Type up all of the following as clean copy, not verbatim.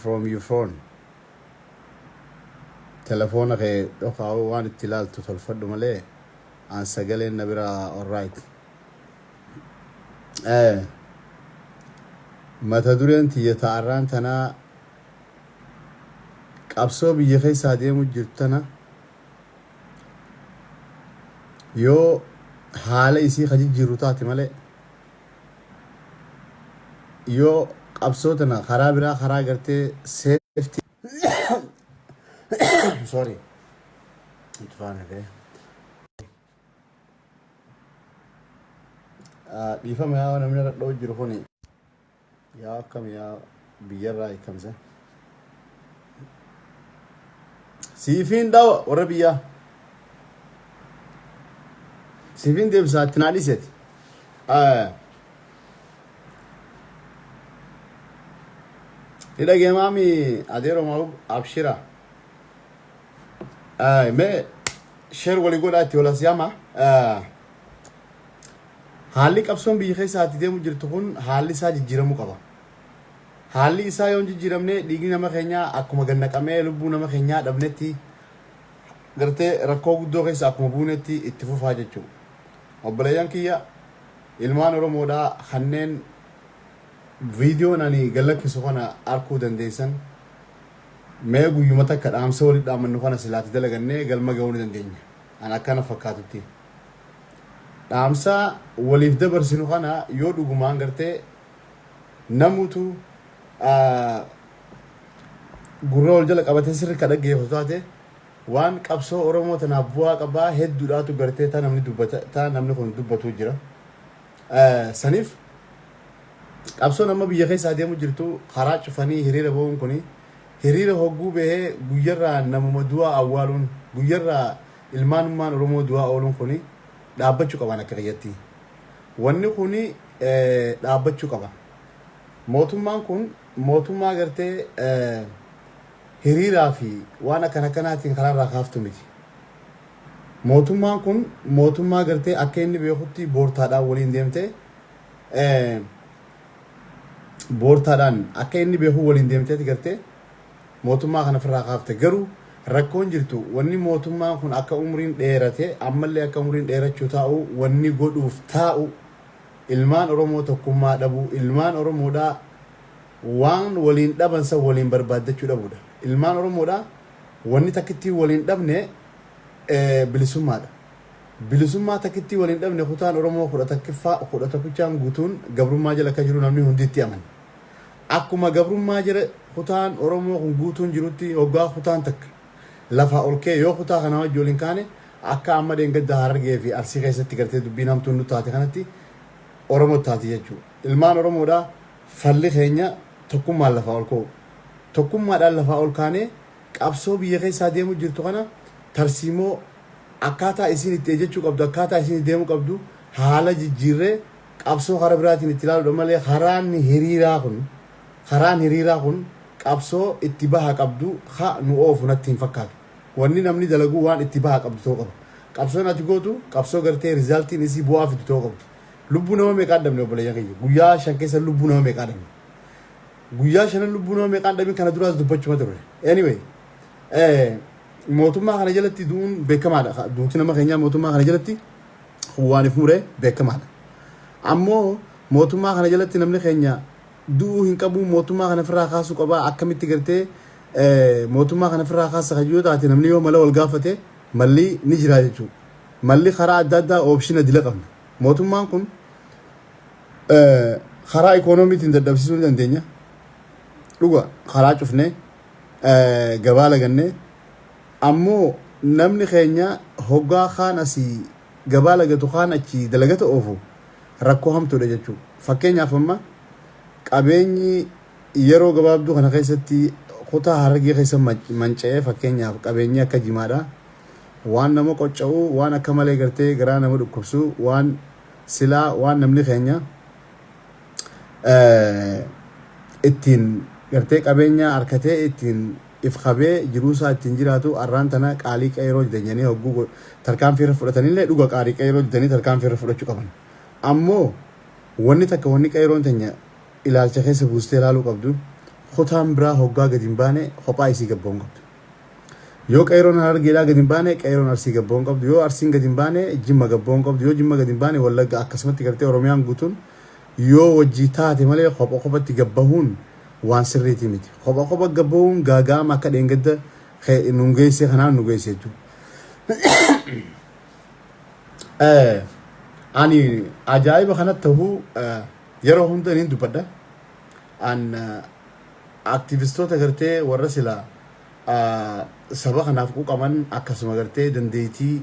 from your phone. Telefoona kee dhokaa'uu waan itti ilaaltu tolfadhu malee aan sagaleen na biraa alright. Eh, mata dureen tiyya ta'arraan tanaa qabsoo biyya keessaa deemu jirtu tana yoo haala isii ka jijjiirru taate malee yoo qabsoo tana karaa biraa karaa gartee safety, sorry, dhiifama, yaa namni irra dha'u jiru kuni yaa akkam yaa biyyarraa hiikamsa siifiin dhawa warra biyyaa siifiin deemsaa itti naa dhiiseeti. Ni dhageemaami adeero maa'u abshira. Mee share walii godhaa itti wal siyaama. Haalli qabsoon biyya keessaatti deemu jirtu kun haalli isaa jijjiiramuu qaba. Haalli isaa yoo hin jijjiiramne dhiigni nama keenyaa akkuma gannaqamee lubbuu nama keenyaa dhabnetti gartee rakkoo guddoo keessa akkuma buunetti itti fufaa jechuudha. Obboleeyyan kiyya ilmaan Oromoodhaa kanneen viidiyoon ani gallakkisu kana arkuu dandeessan, mee guyyuma takka dhaamsa walitti dhaamannu kana silaatti dalagannee galma ga'uu ni dandeenya. An akkana fakkaatutti. Dhaamsa waliif dabarsinu kana yoo dhugumaan gartee namutu gurra wal jala qabatee sirri ka dhaggeeffatu taate, waan qabsoo Oromoo tanaaf bu'aa qabaa hedduudhaatu gartee ta namni dubbata ta namni kun dubbatu jira. Saniif qabsoon amma biyya keessaa deemu jirtu karaa cufanii hiriira ba'uun kuni hiriira hogguu bahee guyyarraa namuma du'aa awwaaluun, guyyarraa ilmaanummaan Oromoo du'aa ooluun kuni dhaabbachuu qaban akka kiyyatti. Wanni kuni dhaabbachuu qaba. Mootummaan kun mootummaa gartee hiriiraa fi waan akkana akkanaatiin karaarraa kaaftu miti. Mootummaan kun mootummaa gartee akka inni beekutti boortaadhaan waliin deemtee, boortaadhaan akka inni beeku waliin deemteeti gartee mootummaa kana ofirraa kaafte. Garuu rakkoon jirtu wanni mootummaan kun akka umriin dheerate ammallee akka umriin dheerachuu taa'u wanni godhuuf taa'u ilmaan Oromoo tokkummaa dhabuu, ilmaan Oromoodhaa waan waliin dhaban san waliin barbaaddachuu dhabuudha. Ilmaan Oromoodhaa wanni takkittii waliin dhabne bilisummaadha. Bilisummaa takkittii waliin dhabne. Kutaan Oromoo 11ffaa 11chaan guutuun gabrummaa jala akka jiru namni hundi itti amana. Akkuma gabrummaa jala kutaan Oromoo kun guutuun jirutti, hoggaa kutaan takka lafaa ol ka'e yoo kutaa kanaa wajji waliin kaane, akka amma dheengadda Harargee fi Arsii keessatti gartee dubbiin hamtuun nu taate kanatti Oromoo taati jechuudha. Ilmaan Oromoodhaa falli keenya tokkummaan lafaa ol ka'u. Tokkummaadhaan lafaa ol kaanee qabsoo biyya keessaa deemu jirtu kana tarsiimoo akkaataa isiin itti ejjechuu qabdu, akkaataa isiin itti deemuu qabdu haala jijjiirree qabsoo karaa biraatiin itti ilaaluudha malee karaan hiriiraa kun qabsoo itti baha qabdu ha nu oofu natti hin fakkaatu. Wanni namni dalaguu waan itti baha qabdu ta'uu qaba. Qabsoon ati gootu qabsoo gartee resultiin isii bu'aa fidu ta'uu qabdi. Lubbuu nama meeqaan dhabne, obboleeyyan kiyya? Guyyaa 5 keessa lubbuu nama meeqaa dhabne? Guyyaa shanan lubbuu nama meeqaan dhabin kana duraas dubbachuma turre. Anyway, mootummaa kana jalatti du'uun beekamaadha. Duuti nama keenyaa mootummaa kana jalatti waan if mure beekamaadha. Ammoo mootummaa kana jalatti namni keenya du'uu hin qabu, mootummaa kana ofirraa kaasuu qaba. Akkamitti gartee mootummaa kana ofirraa kaasa kan yoo taate, namni yoo mala wal gaafate malli ni jira jechuudha. Malli karaa adda addaa option dila qabna. Mootummaan kun karaa ikoonomiitiin dadhabsiisuu ni dandeenya. Dhuga karaa cufnee gabaa lagannee, ammoo namni keenya hoggaa kaan asii gabaa lagatu kaan achi dalagata oofu rakkoo hamtuudha jechuudha. Fakkeenyaaf amma qabeenyi yeroo gabaabduu kana keessatti kutaa Harargee keessa manca'ee, fakkeenyaaf qabeenyi akka jimaadha. Waan nama qocca'u, waan akka malee gartee garaa nama dhukkubsu, waan silaa waan namni keenya ittiin gartee qabeenya harkatee ittiin if qabee jiruusaa ittiin jiraatu arraan tana qaalii qeeroo didanyanii hogguu tarkaanfii irra fudhatanillee, dhuga qaalii qeeroo didanii tarkaanfii irra fudhachuu qaban. Ammoo wanni takka wanni qeeroon teenya ilaalcha keessa buustee ilaaluu qabdu Kutaan biraa hoggaa gadi hin baane kophaa isii gabboon qabdu. Yoo qeeroon Harargeedhaa gadi hin baane, qeeroon Arsii gabboon qabdu. Yoo Arsiin gadi hin baane, Jimma gabboon qabdu. Yoo Jimma gadi hin baane, Wallagga. Akkasumatti gartee Oromiyaan guutuun yoo wajjii taate malee kopha kophatti gabbahuun waan sirriitii miti. Kopha kopha gabbahuun gaaga'ama akka dheengadda nun geessee kanaan nu geesse jechuudha. Ani ajaa'iba kanatti ta'uu yeroo hunda niin dubbadha. An aktivistoota gartee warra sila saba kanaaf quuqaman, akkasuma gartee dandeettii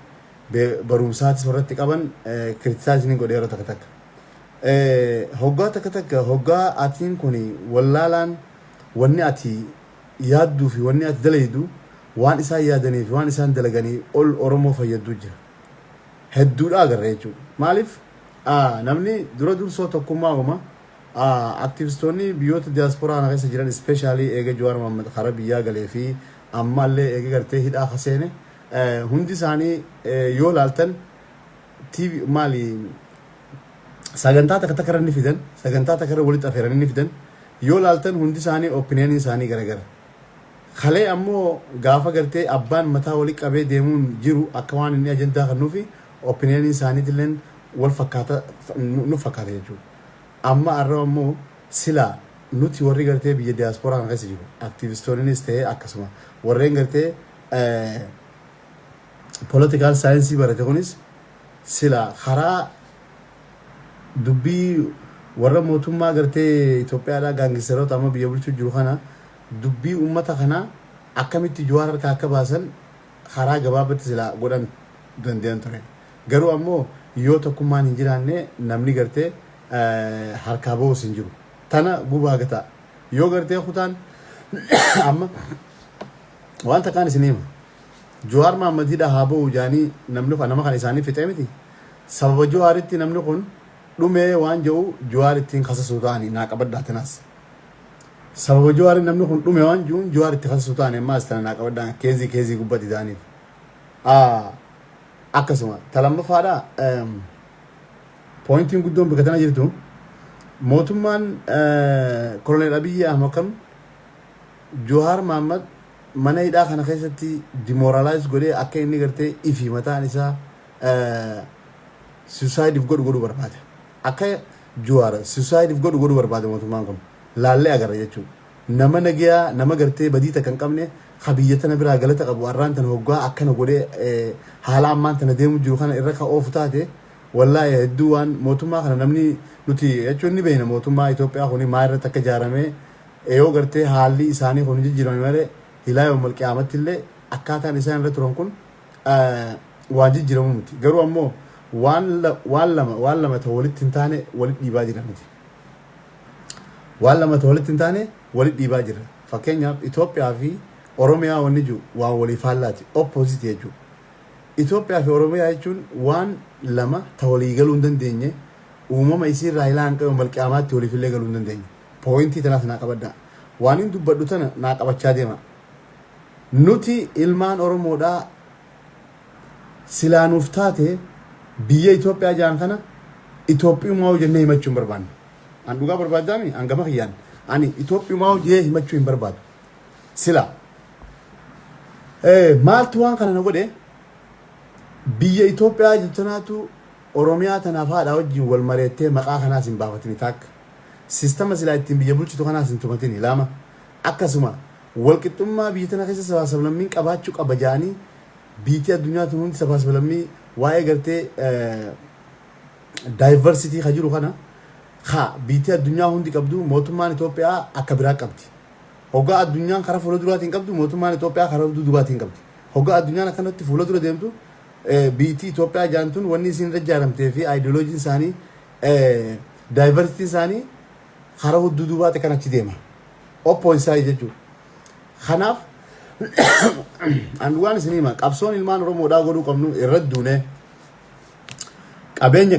barumsaatis warratti qaban criticize ni godhe yeroo takka takka. Hoggaa takka takka hoggaa atiin kun wallaalaan wanni ati yaadduu fi wanni ati dalaydu waan isaan yaadanii fi waan isaan dalaganii ol Oromoo fayyaduu jira. Hedduudha agarra jechuudha. Maaliif namni dura dursoo tokkummaa uuma. Aktivistoonni biyyoota diyaasporaa kana keessa jiran, especially eega Jawaar Mohaammed karaa biyyaa galee fi ammallee eega gartee hidhaa kaseene, hundi isaanii yoo laaltan TV maali sagantaa takka takka irra ni fidan, sagantaa takka irra walitti afeeranii ni fidan. Yoo laaltan hundi isaanii opinion isaanii garagara. Kalee ammoo gaafa gartee abbaan mataa walii qabee deemuun jiru akka waan inni ajandaa kennuufi opinion isaaniitilleen wal fakkaata nu fakkaata jechuudha. Amma har'a ammoo silaa nuti warri gartee biyya diyaasporaa kana keessa jiru aktivistoonnis ta'ee akkasuma warreen gartee political science barate kunis sila karaa dubbii warra mootummaa gartee Itoophiyaadhaa, gaangisteroota amma biyya bulchuu jiru kana, dubbii uummata kanaa akkamitti Jawaar harkaa akka baasan karaa gabaabatti silaa godhan danda'an ture. Garuu ammoo yoo tokkummaan hin jiraanne namni gartee harkaa bahus hin jiru. Tana gubaa gataa. Yoo gartee kutaan amma waan takkaan isin hima. Jawaar Mahammad hidha haa bahu jaanii namni kun nama kan isaanii fixee miti. Sababa Jawaaritti namni kun dhumee waan jedhu Jawaar ittiin kasasuu ta'anii naa qabadhaa tanaas. Sababa Jawaari namni kun dhume waan jiruun Jawaar itti kasasuu ta'anii ammaas tana naa qabadhaa keezii keezii gubbatti ta'aniif. Akkasuma talammaffaadha, pointiin guddoon bakka tana jirtu, mootummaan Koloneel Abiyyi Ahmad kan Jawaar Mahammad mana hidhaa kana keessatti demoralize godhee akka inni gartee ifi mataan isaa suicide godhu godhuu barbaada. Akka Jawaar suicide godhu godhuu barbaada mootummaan kun. Laallee agarra jechuudha. Nama nagayaa, nama gartee badii takka hin qabne, ka biyya tana biraa galata qabu, arraan tana hoggaa akkana godhee haala ammaan tana deemu jiru kana irra ka oofu taate, wallaahi hedduu waan mootummaa kana namni nuti jechuun ni beekna. Mootummaa Itoophiyaa kuni maa irratti akka ijaaramee yoo gartee haalli isaanii kun jijjiirame malee ilaa yoommal qiyaamatti illee akkaataan isaan irra turan kun waan jijjiiramu miti. Garuu ammoo waan lama ta'u walitti hin taane walitti dhiibaa jira miti. Waan lama ta'u walitti hin taane walitti dhiibaa jira. Fakkeenyaaf, Itoophiyaa fi Oromiyaa wanni jiru waan walii faallaati. Opposite jechuudha. Itoophiyaa fi Oromiyaa jechuun waan lama ta walii galuu hin dandeenye, uumama isiirraa ilaa hanga yoommal qiyaamaatti waliif illee galuu hin dandeenye. Pointii tanaas naa qabadhaa. Waan hin dubbadhu tana naa qabachaa deema. Nuti ilmaan Oromoodhaa silaa nuuf taate biyya Itoophiyaa jaan kana Itoophiyumaa jennee himachuu hin barbaanne. An dhugaa barbaadaami an gama kiyyaan ani Itoophiyumaa jee himachuu hin barbaadu. Sila maaltu waan kana na godhe? Biyya Itoophiyaa jettanaatu Oromiyaa tanaaf haadha wajjin wal mareettee maqaa kanaas hin baafatini takka. Sistama silaa ittiin biyya bulchitu kanaas hin tumatini lama. Akkasuma walqixxummaa biyya tana keessa sabaa sablammiin qabaachuu qaba jedhanii biitii addunyaa tun hundi sabaa sablammii waa'ee gartee diversity ka jiru kana ka biitii addunyaa hundi qabdu mootummaan Itoophiyaa akka biraa qabdi. Hoggaa addunyaan karaa fuula duraatiin qabdu, mootummaan Itoophiyaa karaa dudubaatiin qabdi. Hoggaa addunyaan akkanatti fuula dura deemtu, biitii Itoophiyaa jaantun wanni isin irra ijaaramtee fi ideoloojiin isaanii, diversity isaanii karaa dudubaati kan achi deema. Opposite jechuudha. Kanaaf an dhugaan isin hima, qabsoon ilmaan Oromoodhaa godhuu qabnu irra duunee qabeenya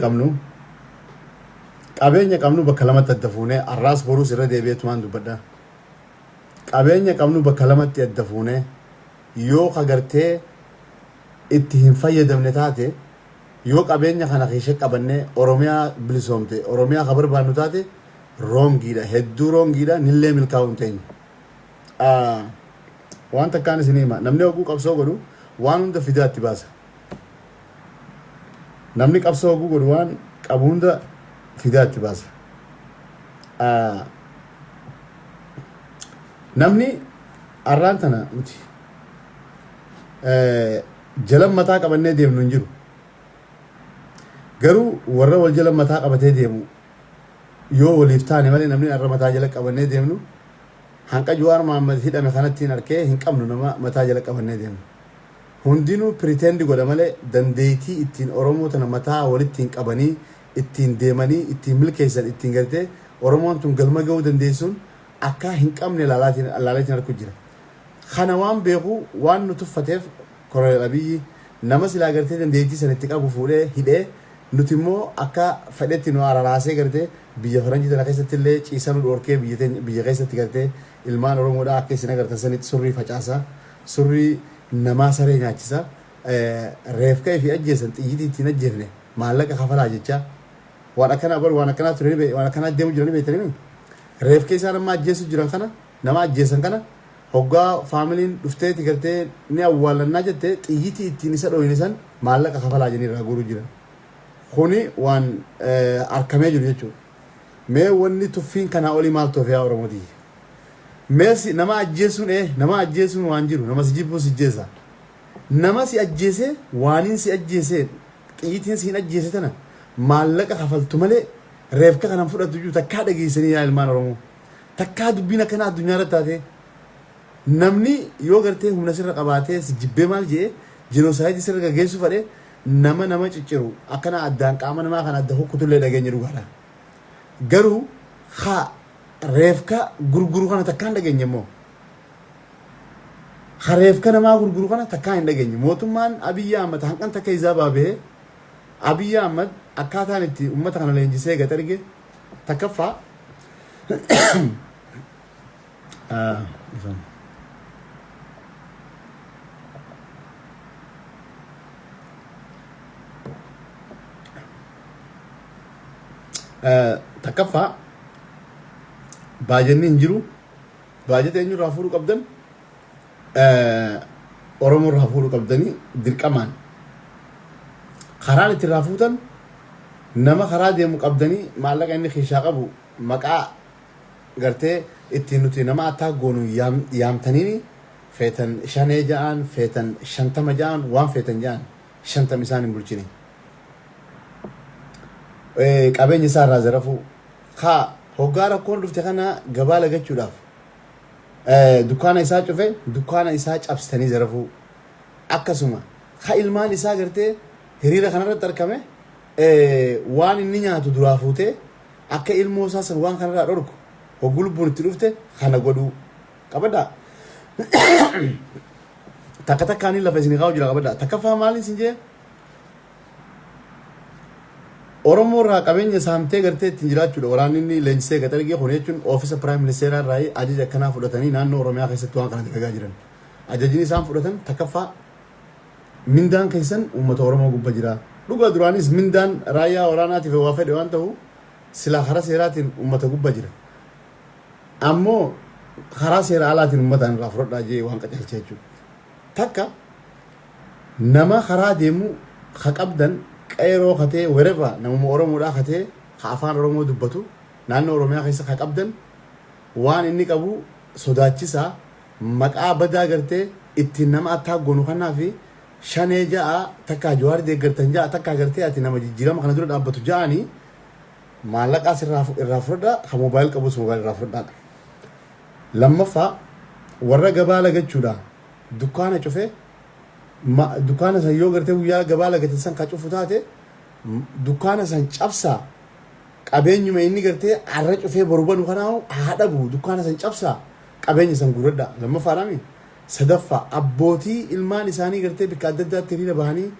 qabnu bakka lamatti adda fuunee, arraas boruus irra deebi'eetumaan dubbadha. Qabeenya qabnu bakka lamatti adda fuunee yoo kagartee itti hin fayyadamne taate, yoo qabeenya kana keessa qabannee Oromiyaa bilisoomte, Oromiyaa ka barbaannu taate, wrongiidha, hedduu wrongiidha, nillee milkaa'uu hin teenye. Waan takkaan isin hima, namni oguu qabsoo godhu waan hunda fidaa itti baasa. Namni qabsoo oguu godhu waan qabu hunda fidaa itti baasa. Namni arraan tana nuti jalan mataa qabannee deemnu hin jiru. Garuu warra wal jala mataa qabatee deemu yoo waliif taane malee, namni arra mataa jala qabannee deemnu hanqa Jawaar Mohaammed hidhame kanatti hin arkee hin qabnu. Nama mataa jala qabannee deemnu. Hundinuu pretend godha malee dandeettii ittiin Oromoo tana mataa walitti hin qabanii ittiin deemanii ittiin milkeessan, ittiin gartee Oromoon tun galma ga'uu dandeessuun akka hin qabne laaleetiin arku jira. Kana waan beeku waan nu tuffateef Koloneel Abiyyi nama silaa gartee dandeettii san itti qabu fuudhee hidhee, nuti immoo akka fedhetti nu araraasee, gartee biyya faranjii tana keessatti illee ciisa nu dhoorkee, biyya teenya biyya keessatti gartee ilmaan Oromoodhaa akka isin agartan sanitti surrii facaasa, surrii namaa saree nyaachisa, reefka fi ajjeesan xiyyitii ittiin ajjeefne maallaqa kafalaa jecha. Waan akkanaa bar, waan akkanaa ture ni, waan akkanaa deemu jiranii beektanii. Reefka isaan amma ajjeesu jiran kana, nama ajjeesan kana, hoggaa faamiliin dhufteeti gartee ni awwaallannaa jette, xiyyitii ittiin isa dhooyne san maallaqa kafalaa jedhanii irraa guuruu jiran. Kuni waan arkamee jiru jechuudha. Mee wanni tuffiin kanaa olii maaltu hafe yaa Oromoo? Mee nama ajjeesuun, nama ajjeesuun waan jiru, nama si jibbuu si ajjeesa. Nama si ajjeese, waaniin si ajjeese, xiyyitiin si hin ajjeese tana maallaqa kafaltu malee reefka kanan fudhatu jiru takkaa dhageessanii yaa ilmaan Oromoo? Takkaa dubbiin akkanaa addunyaa irratti taatee, namni yoo gartee humna sirra qabaatee si jibbee maal jedhee genocide sirra gaggeessuu fedhe, nama nama cicciru akkana addaan qaama namaa kan adda kukkutullee dhageenya dhugaadha. Garuu haa reefka gurguru kana takkaan dhageenye immoo. Ha reefka namaa gurguru kana takkaan hin dhageenye. Mootummaan Abiyyi Ahmad hanqan takka isaa baabee, Abiyyi Ahmad akkaataan itti uummata kana leenjisee gad erge takkaffaa ifama. Takkaffaa baajanni hin jiru. Baajata eenyurraa fuudhuu qabdan? Oromoo irraa fuudhuu qabdanii dirqamaan. Karaan itti irraa fuutan, nama karaa deemu qabdanii maallaqa inni keessaa qabu maqaa gartee ittiin nuti nama attaa goonu yaamtaniini, feetan shanee ja'an, feetan 50 ja'an, waan feetan ja'an, 50 isaan hin bulchine. Qabeenya isaa irraa zarafuu. Haa hoggaa rakkoon dhufte kana gabaa lagachuudhaaf dukkaana isaa cufe, dukkaana isaa cabsitanii zarafuu. Akkasuma ka ilmaan isaa gartee hiriira kanarratti argame waan inni nyaatu duraa fuutee akka ilmoo isaa san waan kanarraa dhorku, hogguu lubbuun itti dhufte kana godhuu qabadhaa. Takka takkaanii lafa isin kaa'u jira, qabadhaa. Takkaffaa maaliin isin jee? Oromoo irraa qabeenya saamtee gartee ittiin jiraachuudha. Waraanni inni leenjisee gad ergee kun jechuun oofisa prime ministeeraa irraa ajaja akkanaa fudhatanii naannoo Oromiyaa keessatti waan kana dalagaa jiran. Ajajni isaan fudhatan takkaffaa, mindaan keessan uummata Oromoo gubba jira. Dhugaa duraanis mindaan raayyaa waraanaatiif waa fedhe waan ta'u silaa karaa seeraatiin uummata gubba jira. Ammoo karaa seera alaatiin uummataan irraa fudhadhaa jee waan qacelchee jechuudha. Takka nama karaa deemu ka qabdan, qeeroo katee, wherever, namuma Oromoodhaa katee ka afaan Oromoo dubbatu naannoo Oromiyaa keessa ka qabdan, waan inni qabu sodaachisaa, maqaa badaa gartee ittiin nama attaa goonu kanaa fi shanee ja'a, takkaa Jawaar deeggartan ja'a, takkaa gartee ati nama jijjiirama kana dura dhaabbatu ja'anii maallaqaas irraa fudhadhaa, ka mobile qabus mobile irraa fudhadhaa. Lammaffaa, warra gabaa lagachuudha dukkaana cufee, dukkaana san yoo gartee guyyaa gabaa lagatan san ka cufu taate, dukkaana san cabsaa, qabeenyuma inni gartee arra cufee boru banu kanaa haa dhabu, dukkaana san cabsaa, qabeenya san guuradhaa. Lammaffaadhaami. Sadaffaa, abbootii ilmaan isaanii gartee bakka adda addaatti hiriira bahanii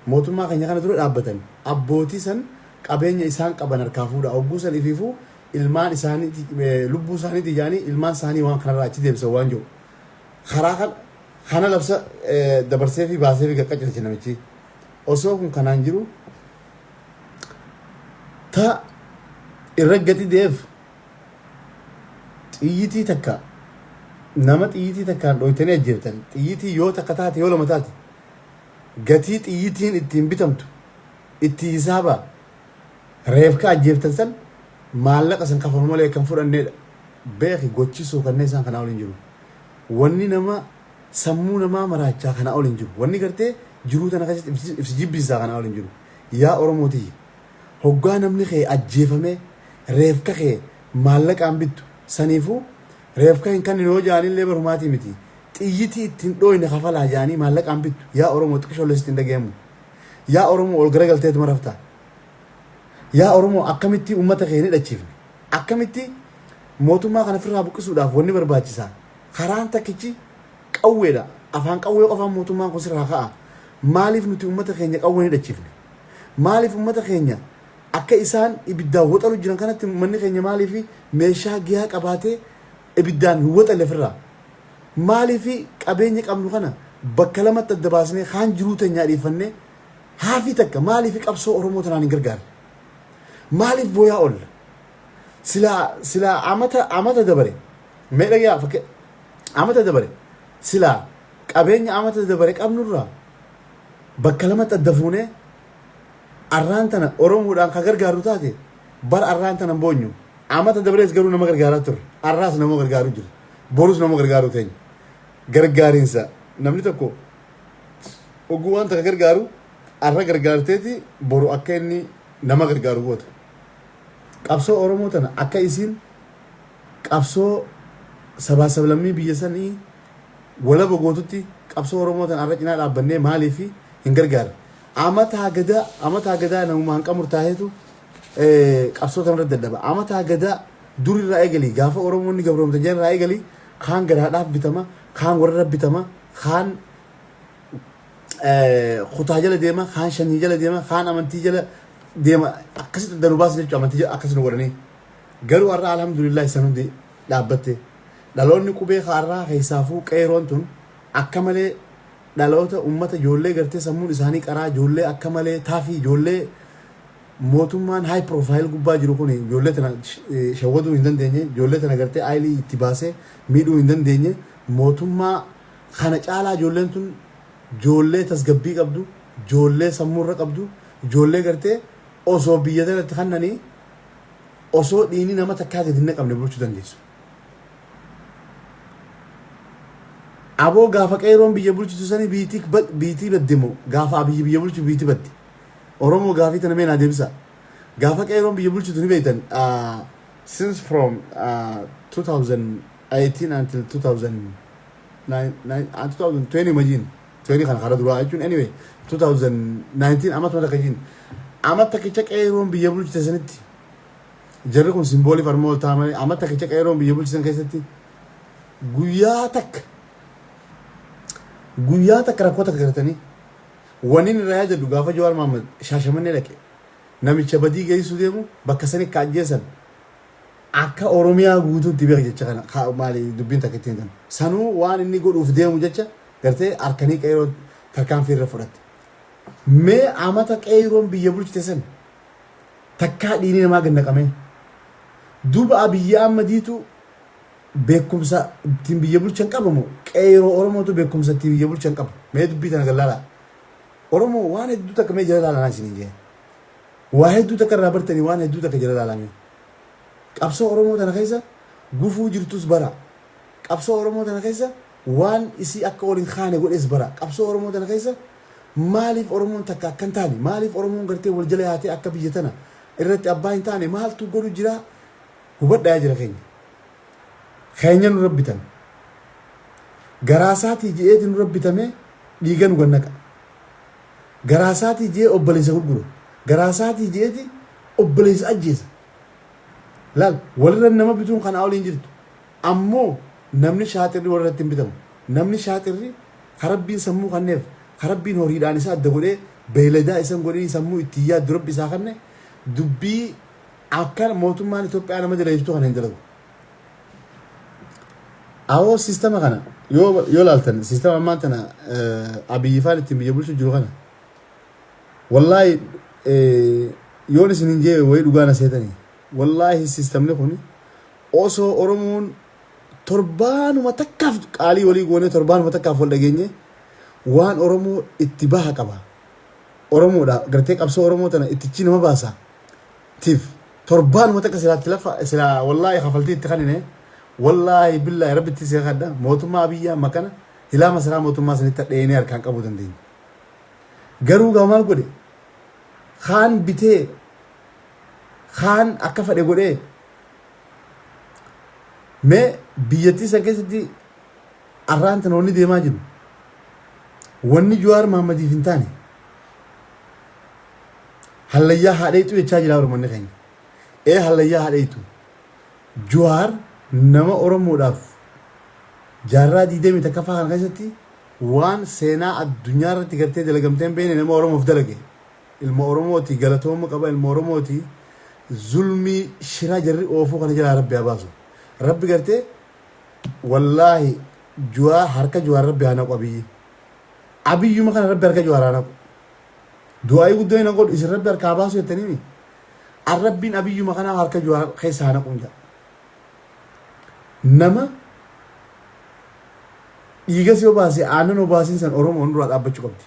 mootummaa keenya kana dura dhaabbatan, abbootii san qabeenya isaan qaban harkaa fuudha. Hogguu san ifiifuu ilmaan isaanii lubbuu isaaniitii ijaanii ilmaan isaanii waan kanarraa achi deebisan waan jiru karaa kana labsa dabarsee fi baasee fi qaqqacelche namichi. Osoo kun kanaan jiru, ta irra gati deef xiyyitii takka Nama xiyyitii takkaan dhooytanii ajjeeftan, xiyyitii yoo takka taate yoo lama taate, gatii xiyyitiin ittiin bitamtu itti hisaabaa reefka ajjeeftan san maallaqa san kafalu malee kan fudhanneedha. Beeki, gochisuu kanneen isaan kanaa ol hin jiru. Wanni nama sammuu namaa maraachaa kanaa ol hin jiru. Wanni gartee jiruu tana keessatti ibsi jibbisiisaa kanaa ol hin jiru. Yaa Oromoo tiyya, hoggaa namni kee ajjeefamee reefka kee maallaqaan bittu, saniifuu reefka hin kanninu yoo ja'anillee barumaatii miti, xiyyitii ittiin dhooyne kafalaa ja'anii maallaqaan bittu. Yaa Oromoo, xiqishoollee sitti hin dhagayamu? Yaa Oromoo, ol garagalteetuma raftaa? Yaa Oromoo, akkamitti uummata kee hin hidhachiifne? Akkamitti mootummaa kana ofirraa buqqisuudhaaf wanni barbaachisaa karaan takkichi qawweedha. Afaan qawwee qofaan mootummaan kun sirraa ka'a. Maaliif nuti uummata keenya qawwee hin hidhachiifne? Maaliif uummata keenya akka isaan ibiddaan waxalu jiran kanatti uummanni keenya maaliif meeshaa gihaa qabaatee ibiddaan hin waxalle ofirraa? Maaliif qabeenya qabnu kana bakka lamatti adda baasnee kaan jiruu teenyaa dhiifannee haafii takka maaliif qabsoo Oromoo tanaan hin gargaarre? Maaliif booyaa oolla? Silaa amata dabare, mee dhagyaa, fakkee amata dabare, silaa qabeenya amata dabare qabnurraa bakka lamatti adda fuunee arraan tana Oromoodhaan ka gargaaru taate, bara arraan tana hin boonyu. Amata dabarees garuu nama gargaaraa turre. Arraas nama gargaaru jira. Borus nama gargaaru teenya. Gargaariinsa namni tokko oguu waan takka gargaaru, arra gargaarteeti boru akka inni nama gargaaru goota. Qabsoo Oromoo tana akka isiin qabsoo sabaa sablammii biyya sanii walaba gootutti, qabsoo Oromoo tana arra cinaa dhaabbannee maaliif hin gargaarre? Amataa gadaa namuma hanqa murtaaheetu qabsoo kanarra dadhaba. Amataa gadaa durirraa eegalii, gaafa Oromoonni gabroomtan irraa eegalii, kaan garaadhaaf bitama, kaan warra bitama, kaan kutaa jala deema, kaan shanyii jala deema, kaan amantii jala deema. Akkasitti adda nu baasan jechuudha, amantii akkas nu godhanii. Garuu har'a alhamdulillah isan hundi dhaabbatte. Dhaloonni qubee har'aa keessaafuu qeeroon tun akka malee dhaloota ummata ijoollee gartee sammuun isaanii qaraa, ijoollee akka malee taafii, ijoollee mootummaan high profile gubbaa jiru kun ijoollee tana shawwaduu hin dandeenye, ijoollee tana gartee aayilii itti baasee miidhuu hin dandeenye. Mootummaa kana caalaa ijoolleen tun ijoollee tasgabbii qabdu, ijoollee sammuurra qabdu, ijoollee gartee osoo biyya tanatti kannanii osoo dhiini nama takkaa gadi hin naqamne bulchuu dandeessu. Aboo, gaafa qeeroon biyya bulchitu sani biitii badde moo gaafa Abiyyi biyya bulchu biitii badde? Oromoo, gaafii tana mee naa deebisa. Gaafa qeeroon biyya bulchitu ni beektan, since from 2018 until 2009, 2020, imagine 20 kana karaa duraa jechuun, anyway 2019 amata takka jiin amata takkicha qeeroon biyya bulchite sanitti, jarri kun simbooliif arma ol ta'a malee, amata takkicha qeeroon biyya bulchisan keessatti guyyaa takka, guyyaa takka rakkoo takka gartanii? Wanni irraa yaadadhu, gaafa Jawaar Mohaammed Shaashamannee dhaqe, namicha badii geessuu deemu bakka sani akka ajjeesan akka Oromiyaa guutuutti beeka. Jecha kana maali dubbiin takka ittiin tan sanuu waan inni godhuuf deemu jecha gartee harkanii qeeroo tarkaanfii irra fudhatte. Mee amata qeeroon biyya bulchite san takkaa dhiini namaa gad naqamee? Duuba Abiyyi Ahmadiitu beekumsa ittiin biyya bulchan qabamu, qeeroo Oromootu beekumsa ittiin biyya bulchan qaba? Mee dubbii tana gallaalaa. Oromoo, waan hedduu takka mee jala laalanaa isiniin jee. Waa hedduu takka irraa bartanii, waan hedduu takka jala laalame. Qabsoo Oromoo tana keessa gufuu jirtus bara. Qabsoo Oromoo tana keessa waan isii akka ol hin kaane godhes bara. Qabsoo Oromoo tana keessa maaliif Oromoon takka akka hin taane, maaliif Oromoon gartee wal jala yaatee akka biyya tana irratti abbaa hin taane maaltu godhu jira, hubadhaa jira keenya. Keenya nurra bitame. Garaa isaatii je'eeti nurra bitame, dhiiga nu gannaqa. Garaa isaatii je'ee obboleessa gurgura. Garaa isaatii je'eeti obboleessa ajjeesa. Laal, walirra nama bituun kanaa oliin jirtu. Ammoo namni shaaxirri walirratti hin bitamu. Namni shaaxirri karabbiin sammuu kanneef, karabbiin horiidhaan isa adda godhee beeyladaa isan godhanii sammuu ittiin yaaddu rabbi isaa kanne, dubbii akka mootummaan Itoophiyaa nama dalagsiftu kana hin dalagu. Awoo, siistama kana yoo laaltan, siistama ammaan tana Abiyyi faan ittiin biyya bulchu jiru kana, wallaahi yoon isin hin jee wayii dhugaa na seetanii. Wallaahi, siistamni kun osoo Oromoon Torbaanuma takkaaf qaalii walii goonee torbaanuma takkaaf wal dhageenye waan Oromoo itti baha qaba. Oromoodha gartee qabsoo Oromoo tana ittichi nama baasa. Tiif torbaanuma takka silaa itti lafa silaa wallaahi kafaltii itti kanine wallaahi billaahi rabbitti si kadha mootummaa Abiyyi amma kana hilaa masaraa mootummaa sanitti dheenee harkaan qabuu dandeenya. Garuu gaa maal godhe kaan bitee kaan akka fedhe godhee mee biyyattii san keessatti arraan tana wanni deemaa jiru wanni Jawaar Mahaammadiif hin taane hallayyaa haadheetu jechaa jira Oromoonni keenya. Ee hallayyaa haadheetu. Jawaar nama Oromoodhaaf jaarraa diidamii takkaffaa kana keessatti waan seenaa addunyaa irratti gartee dalagamtee hin beekne nama Oromoof dalage. Ilma Oromooti galatoomuu qaba ilma Oromooti zulmii shira jarri oofuu kana jalaa rabbi haa baasu. Rabbi gartee wallaahi Jawaar harka Jawaar rabbi haa naqu Abiyyi. Abiyyuma kana rabbi harka Jawaar haa naqu. Du'aa'ii guddoo hin godhu isin rabbi harkaa baasu jettaniimi. Arrabbiin Abiyyuma kanaa harka Jawaar keessa haa naquun jedha. Nama dhiigas yoo baase aannan obaasiin san Oromoon duraa dhaabbachuu qabdi.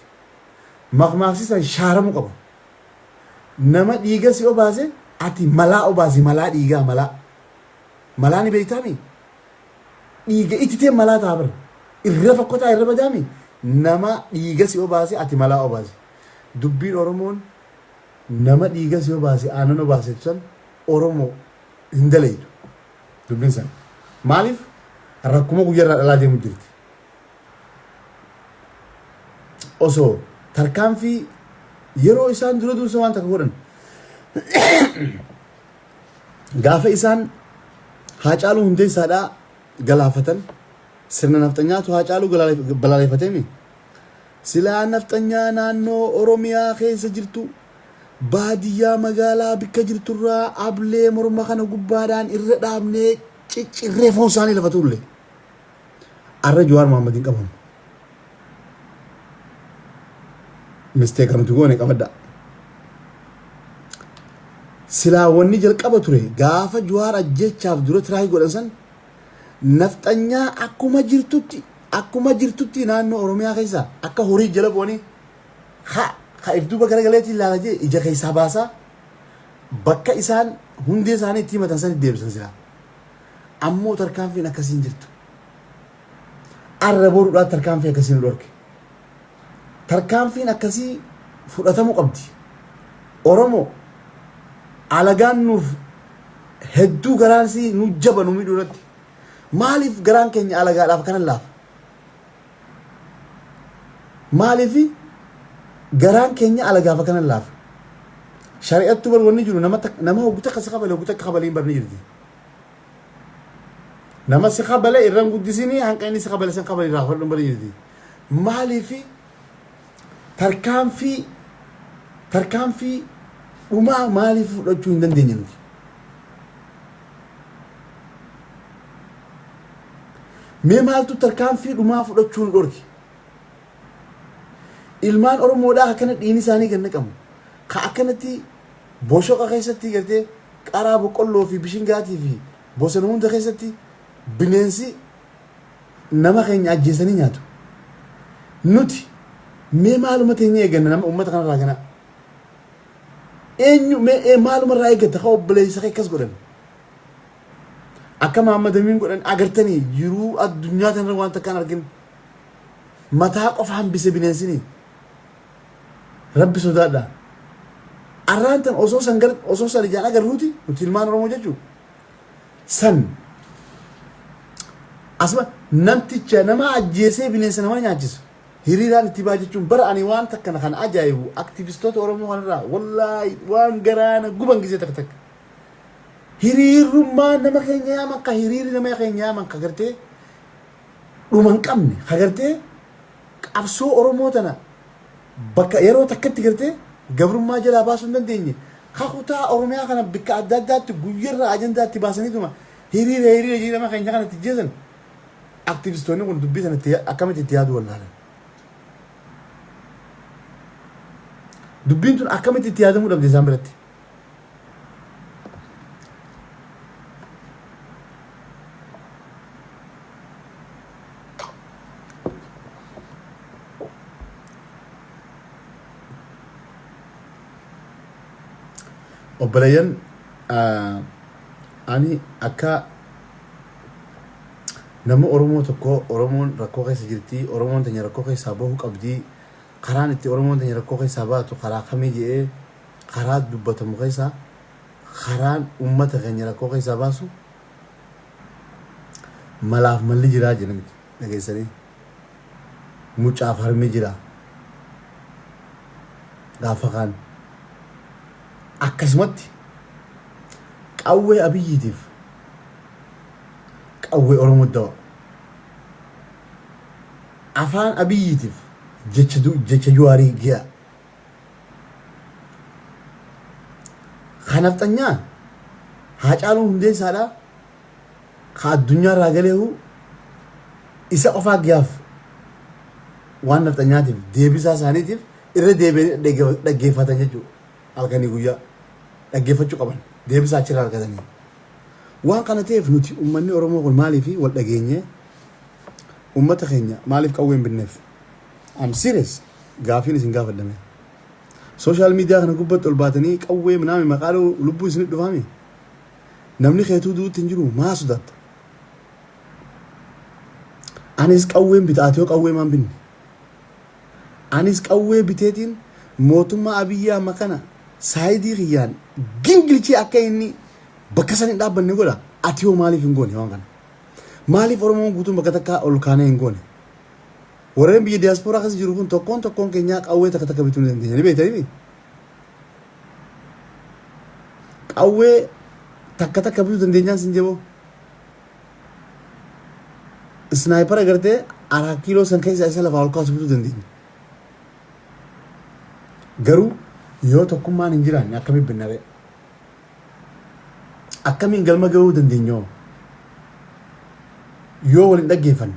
Makmaaksi san shaaramuu qaba. Nama dhiiga si obaase ati malaa obaasi malaa dhiigaa malaa. Malaa ni beektaami? Dhiiga ititee malaa ta'a bara. Irra fokkotaa irra badaami? Nama dhiiga si obaase ati malaa obaasi. Dubbiin Oromoon nama dhiiga si obaase aannan obaase san Oromoo hin dalaydu. Dubbiin san. Maaliif rakkuma guyyarraa dhalaa deemu jirti. Osoo tarkaanfii yeroo isaan dura dursa waan takka godhan gaafa isaan Haacaaluu Hundeessaadhaa galaafatan sirna nafxanyaatu Haacaaluu balaaleffateemi. Silaa nafxanyaa naannoo Oromiyaa keessa jirtu baadiyyaa magaalaa bikka jirturraa ablee morma kana gubbaadhaan irra dhaabnee ciccirree foon isaanii lafa tuulle. Arra Jawaar Mohaammed hin qabamu. Mistake nuti goone qabadha. Silaa wanni jalqaba ture gaafa Jawaar ajjeechaaf dura tiraayii godhan san nafxanyaa akkuma jirtutti naannoo Oromiyaa keessa akka horii jala bu'anii ha ha if duuba garagaleetiin ilaala jee ija keessaa baasaa bakka isaan hundee isaanii itti himatan sanitti deebisan silaa. Ammoo tarkaanfiin akkasii hin jirtu. Arra boruudhaa tarkaanfii akkasii nu dhorke. Tarkaanfiin akkasii fudhatamuu qabdi. Oromoo alagaan nuuf hedduu garaan sii nu jaba nu miidhuu irratti. Maaliif garaan keenya alagaadhaaf kana laafa? Maaliif garaan keenya alagaaf akkana laafa? Shari'attu bar wanni jiru nama nama hoggu takka si kabale hoggu takka kabalee hin barne jirti. Nama si kabale irra hin guddisinii hanqa inni si kabale san kabale irraa fudhadhu hin barne jirti. Maaliif tarkaanfii dhumaa maaliif fudhachuu hin dandeenye nuti? Mee maaltu tarkaanfii dhumaa fudhachuu nu dhorke? Ilmaan Oromoodhaa akkana dhiigni isaanii gad naqamu. Ka akkanatti boshoqa keessatti gartee qaraa boqqolloo fi bishingaatii fi bosona hunda keessatti bineensi nama keenya ajjeesanii nyaatu. Nuti mee maaluma teenya eegganna nama uummata kanarraa ganaa? Eenyu mee maaluma irraa eeggatta ka obboleessa kee akkas godhan? Akka Mahammad Amiin godhan agartanii jiruu addunyaa tanarra waan takkaan argin. Mataa qofa hambise bineensini. Rabbi sodaadha. Arraan tan osoo san gar osoo san ijaan agarruuti nuti ilmaan Oromoo jechuun san asuma namticha nama ajjeesee bineensa nama nyaachisu hiriiraan itti baa jechuun bara ani waan takka kan ajaa'ibu aktivistoota Oromoo kanarraa wallaahi waan garaana guban gisee takka takka. Hiriirrummaa nama keenya yaaman ka hiriirri nama keenya yaaman ka gartee dhuma hin qabne ka gartee qabsoo Oromoo tana bakka yeroo takkatti gartee gabrummaa jalaa baasuu hin dandeenye ka kutaa Oromiyaa kana bakka adda addaatti guyyarraa ajandaatti baasaniituma hiriira hiriira jedhee nama keenya kanatti jeesan aktivistoonni kun dubbii sanatti akkamitti itti yaaduu wallaalan. Dubbiin tun akkamitti itti yaadamuu dhabde isaan biratti. Obboleeyyan, ani akka nama Oromoo tokko, Oromoon rakkoo keessa jirti, Oromoon teenya rakkoo keessaa bahuu qabdi, karaan itti Oromoon teenya rakkoo keessaa baatu karaa kamii jedhee karaa dubbatamu keessaa, karaan uummata keenya rakkoo keessaa baasu malaaf malli jiraa jedha miti dhageessanii. Mucaaf harmi jira gaafa kaan. Akkasumatti qawwee Abiyyiitiif qawwee Oromoo dawa. Afaan Abiyyiitiif jecha jecha Juwaarii gi'a. Ka nafxanyaa Haacaaluu Hundeessaadha. Ka addunyaa irraa galeehu isa qofaa gi'aaf, waan nafxanyaatiif deebisaa isaaniitiif irra deebi'anii dhaggeeffatan jechuudha. Halkanii guyyaa dhaggeeffachuu qaban, deebisaa achirraa argatanii. Waan kana ta'eef nuti uummanni Oromoo kun maaliif wal dhageenyee uummata keenya maaliif qawwee hin binneef? I'm serious. Gaafiin isin gaafadhame. Social media kana gubbatti ol baatanii qawwee minaami maqaa lubbuu isinit dhufaami? Namni keetuu du'utti hin jiru, maa sodaatta? Anis qawween bita, ati yoo qawwee maan binne? Anis qawwee biteetiin mootummaa Abiyyi amma kana saayidii kiyyaan gingilchee akka inni bakka san hin dhaabbanne godha. Ati hoo maaliif hin goone waan kana? Maaliif Oromoon guutuun bakka takkaa ol kaanee hin goone? Warreen biyya diyaaspooraa keessa jiru kun tokkoon tokkoon keenyaa qawwee takka takka bituu ni dandeenya. Ni beektanii? Qawwee takka takka bituu dandeenyaan sin jeboo. Sniper agartee araa kiiloo san keessa isa lafaa ol kaasu bituu dandeenya. Garuu yoo tokkummaan hin jiraanne akkamiin binnaree? Akkamiin galma gahuu dandeenyoo? Yoo wal hin dhaggeeffanne,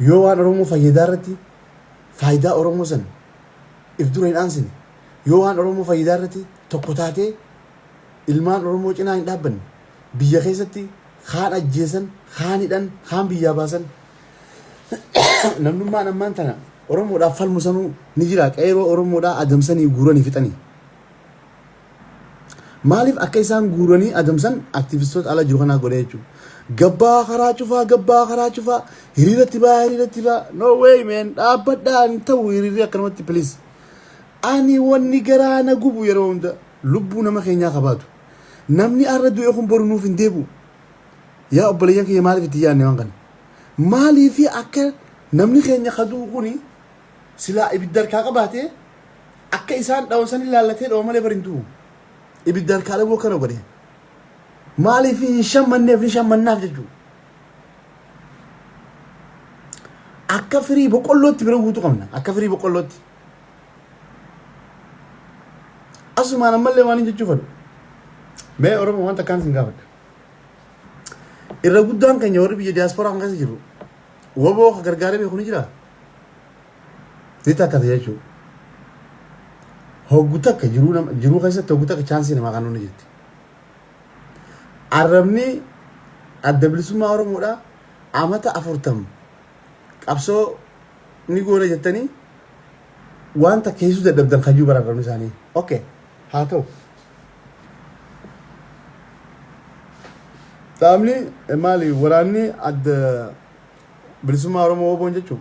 yoo waan Oromoo fayyadaa irratti faayidaa Oromoo san if dura hin aansine, yoo waan Oromoo fayyadaa irratti tokko taatee ilmaan Oromoo cinaa hin dhaabbanne, biyya keessatti kaan ajjeesan, kaan hidhan, kaan biyyaa baasan, namnummaan ammaan tana Oromoodhaaf falmu sanuu ni jira. Qeeroo Oromoodhaa adamsanii guuranii fixanii. Maaliif akka isaan guuranii adamsan aktivistoota ala jiru kanaa godhee jechuudha. Gabbaa karaa cufaa, gabbaa karaa cufaa, hiriiratti baa, hiriiratti baa. No way, man, dhaabbadhaa, hin ta'u hiriirri akkanumatti, please. Ani wanni garaa na gubu yeroo hunda lubbuu nama keenyaa kabaatu. Namni arra du'e kun boru nuuf hin deebi'u. Yaa obboleeyyan kiyya, maaliif itti yaadne waan kana? Maaliif akka namni keenya kaduu kuni silaa ibidda harkaa qabaatee akka isaan dhawan san ilaallatee dhawa malee bari hin du'u. Ibidda harkaa dhabuu akkana godhe. Maaliif hin shammanneef? Ni shammannaaf jechuudha. Akka firii boqqollootti bira guutuu qabna. Akka firii boqqollootti. Asumaan ammallee waan hin jechuu fedhu. Mee Oromoo, wanta akkaan isin gaafadha. Irra guddaan keenya warri biyya diyaasporaa kan keessa jiru WBO ka gargaaree beeku ni jiraa? Ni takkata jechuudha. Hoggu takka jiruu nama jiruu keessatti hoggu takka chance namaa kan ni jirti. Arrabni Adda Bilisummaa Oromoodhaa amata 40 qabsoo ni goona jettanii waan takka keessuu dadhabdan kajuu bara arrabni isaanii. Okay, haa ta'u. Dhaabni maali, waraanni Adda Bilisummaa Oromoo, WBOn jechuun,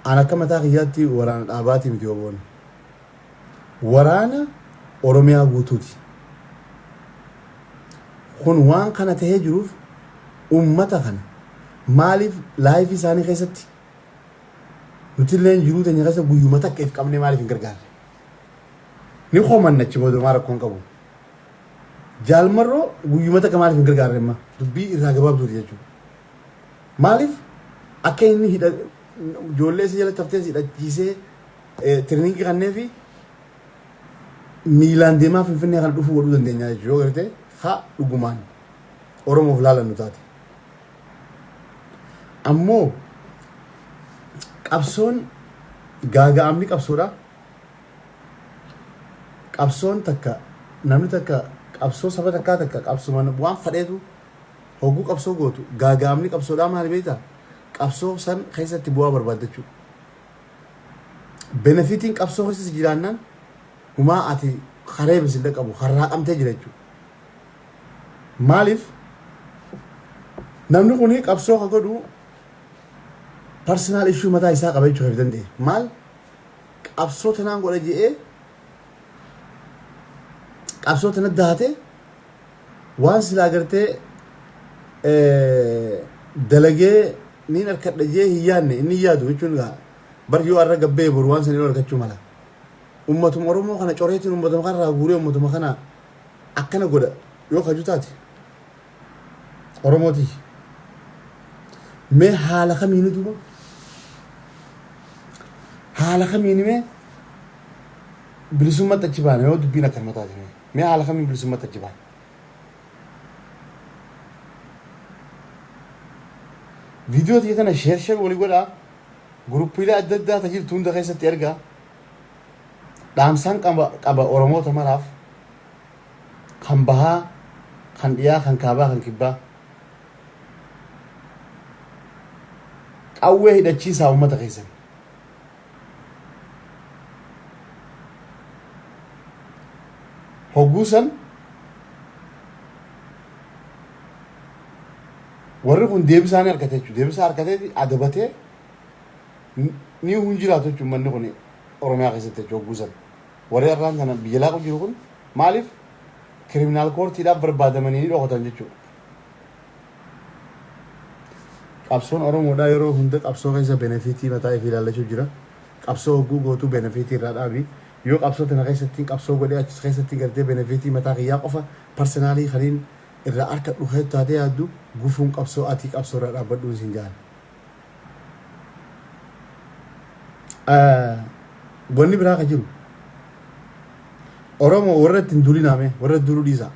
an akka mataa kiyyaatti waraana dhaabaatii miti WBOn. Waraana Oromiyaa guutuuti. Kun waan kana tahee jiruuf uummata kana maaliif life isaanii keessatti nuti illee jiruu teenya keessa guyyuma takka if qabnee maaliif hin gargaarre? Ni komanna achi booda, maa rakkoon qabu. Jaalmarroo guyyuma takka maaliif hin gargaarre amma? Dubbii irraa gabaabduuti jechuudha. Maaliif akka inni hidha ijoollee isa jalatti haftee hidhachiisee training kannee fi miilaan deemaa Finfinnee kana dhufuu godhuu dandeenya jechuudha, yoo gartee haa dhugumaan Oromoof laalannu taate. Ammoo qabsoon gaaga'amni qabsoodha. Qabsoon takka, namni takka qabsoo saba takkaa takka qabsuma waan fadheetu hogguu qabsoo gootu, gaaga'amni qabsoodhaa maali beektaa? Qabsoo san keessatti bu'aa barbaaddachuu. Benefitiin qabsoo keessa jiraannaan Humaa ati karee bisillee qabu harraaqamtee jira jechuudha. Maaliif namni kun qabsoo ka godhu personal issue mataa isaa qaba jechuu danda'e. Maal qabsoo tanaan godha je'ee qabsoo tana dahatee waan silaa gartee dalagee niin harkadha jee hin yaadne inni hin yaadu jechuun gaa bar yoo har'a gabbee boru waan san argachuu mala. Ummatuma Oromoo kana coreetiin ummatuma kanarraa guuree ummatuma kana akkana godha yoo kaju taate Oromootii. Mee haala kamiini duuba? Haala kamiini mee bilisummaatti achi baana yoo dubbiin akkanuma taate mee? Mee haala kamiin bilisummaatti achi baana? Viidiyoo tiyya tana share share walii godhaa. Guruppiilee adda addaa ta jirtu hunda keessatti ergaa. Dhaamsaan qaba qaba Oromoota maraaf kan bahaa, kan dhiyaa, kan kaabaa, kan kibbaa. Qawwee hidhachiisaa uummata keessan. Hogguu san warri kun deebisaa ni argate jechuudha. Deebisaa argatee adabatee ni hin jiraatu jechuudha manni kun Oromiyaa keessatti jechuudha hogguu san. Warri har'aan kana biyya laaqu jiru kun maaliif criminal courtiidhaaf barbaadamanii ni dhokatan jechuudha. Qabsoon Oromoodhaa yeroo hunda qabsoo keessa benefitii mataa ifii ilaallachuu jira. Qabsoo hogguu gootuu benefitii irraa dhaabi. Yoo qabsoo tana keessatti qabsoo godhee achis keessatti gartee benefitii mataa kiyyaa qofa personally kaniin irraa harkadhu keessa taatee yaaddu gufuun qabsoo atii qabsoo irraa dhaabbadhuun siin jaan. Wanni biraa ka jiru Oromoo warra ittiin duulinaame warra duuluu dhiisaa.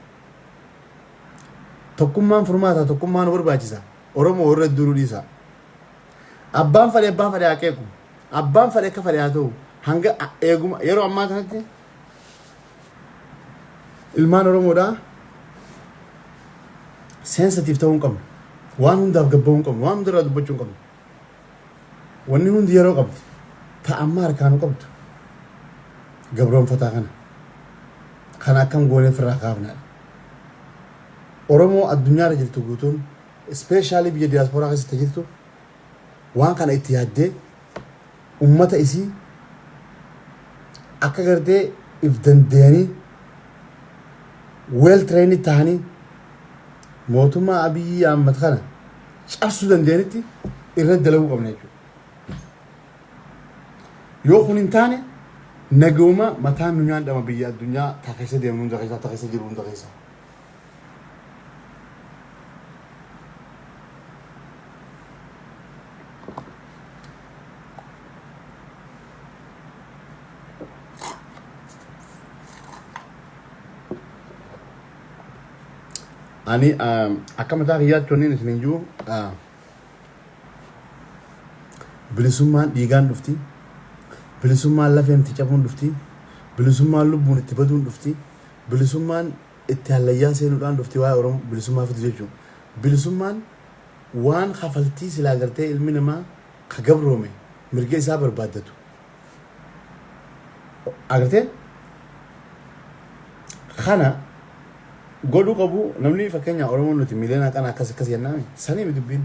Tokkummaan furmaata tokkummaan nu barbaachisa. Oromoo warra duuluu dhiisaa. Abbaan fadhe abbaa fadhe haa qeequ. Abbaan fadhe akka fadhe haa ta'u. Hanga eeguma yeroo ammaa kanatti ilmaan Oromoodhaa sensitive ta'uu hin qabnu. Waan hundaaf gabbahuu hin qabnu. Waan hundarraa dubbachuu hin qabnu. Wanni hundi yeroo qabdi. Ta amma harkaa nu qabdu. Gabroonfataa kana. Kana akkam goonee ofirraa kaafnaadha. Oromoo addunyaarra jirtu guutuun especially biyya diyaaspooraa keessatti jirtu waan kana itti yaaddee ummata isii akka gartee if danda'anii well trained ta'anii mootummaa Abiyyi Ahmad kana cabsuu danda'anitti irratti dalaguu qabna jechuudha. Yoo kun hin taane nagahuma mataan nu nyaandhama biyya addunyaa ta keessa deemnu hunda keessa ta keessa jiru hunda keessa. Ani akka mataa kiyyaatti wanni isin hin jiru bilisummaan dhiigaan dhufti. Bilisummaan lafeen itti cabuun dhufti. Bilisummaan lubbuun itti baduun dhufti. Bilisummaan itti hallayyaa seenuudhaan dhufti waa'ee Oromoo bilisummaa fidu jechuudha. Bilisummaan waan kafaltii silaa gartee ilmi namaa ka gabroome mirga isaa barbaaddatu. Agartee? Kana godhuu qabu namni fakkeenya Oromoon nuti miiliyoona kana akkas akkas jennaami sanii miti dubbiin.